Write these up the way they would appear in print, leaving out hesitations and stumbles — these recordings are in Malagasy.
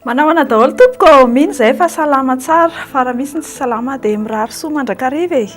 Manahoana daholo tompoko, mino izay fa salama tsara, fa raha misy ny tsy salama dia mirary soa mandrakariva e!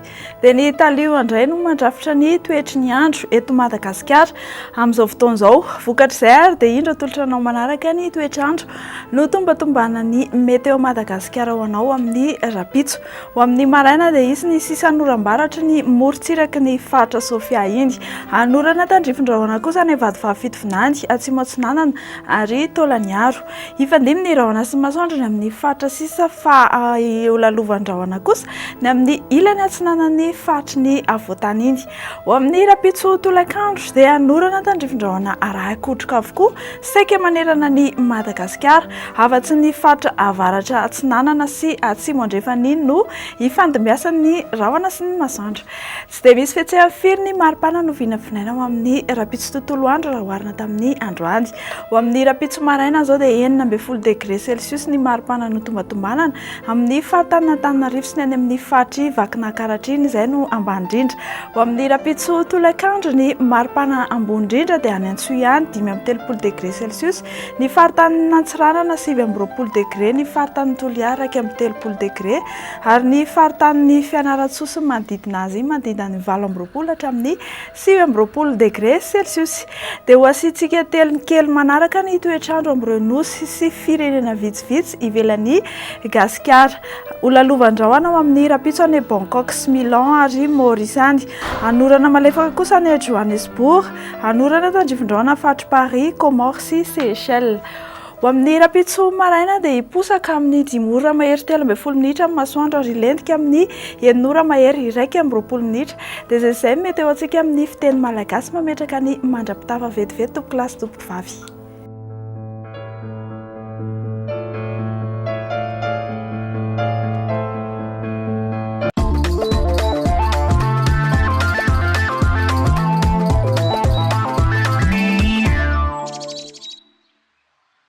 Dia ny Talio indray no mandrafitra ny toetry ny andro eto Madagasikara amin'izao fotoana izao. Vokatr'izay ary dia indro atolotra anao manaraka ny toetr'andro notombatombanan'ny Météo Madagasikara ho anao amin'ny rahampitso. Ho amin'ny maraina dia hisy ny sisan'oram-baratry ny morontsiraky ny faritra Sofia iny. Hanorana tandrifin-drahona kosa any Vatovavy Fitovinany, Atsimo Atsinanana ary Taolagnaro. Hifandimby ny rahona sy ny masoandro ny amin'ny faritra sisa fa ho lalovan'ny rahona kosa ny amin'ny ilany atsinanan'ny faritry ny afovoantany iny. Ho amin'ny rahampitso tolakandro dia hanorana tandrifin-drahona arahin-kotroka avokoa saika manerana ny Madagasikara, afa-tsy ny faritra avaratra atsinanana sy atsimo andrefana iny no hifandimbiasan'ny rahona sy ny masoandro. Tsy dia misy fihetsehany firy ny maripana novinavinaina ho amin'ny rahampitso tontolo andro raha oharina tamin'ny androany. Ho amin'ny rahampitso maraina izao dia 16 degre celsius ny maripana notombatombanana amin'ny faritanin'Antananarivo sy ny any amin'ny faritr'i Vakinankaratra iny izay no ambany indrindra. Ho amin'ny rahampitso tolakandro ny maripana ambony indrindra dia any Antsohihy any 35 degre celsius, ny faritanin'Antsiranana 29 degre, ny faritanin'i Toliara 31 degre, Ary ny faritanin'i Fianarantsoa sy ny manodidina azy manodidina ny 28 hatramin'ny 29 degre celsius. Dia ho asiantsika teliny kely manaraka ny toetr'andro amin'ireo nosy sy firenena vitsivitsy ivelan'i Gasikara. Ho lalovandrahona ao amin'ny rahampitso any Bangkok sy Milan ary Maurice any. Hanorana malefaka kosa any Johannesburg. Hanorana tandrifindrahona faritr'i Paris, Comores sy Seychelles. Ho amin'ny rahampitso maraina dia hiposaka amin'ny dimy ora mahery 13 minitra ny masoandro ary hilentika amin'ny enina ora mahery 21 minitra. Dia izay izay no mety eo antsika amin'ny fiteny malagasy mametraka ny mandra-pitafa vetivety tompokolahy sy tompokovavy.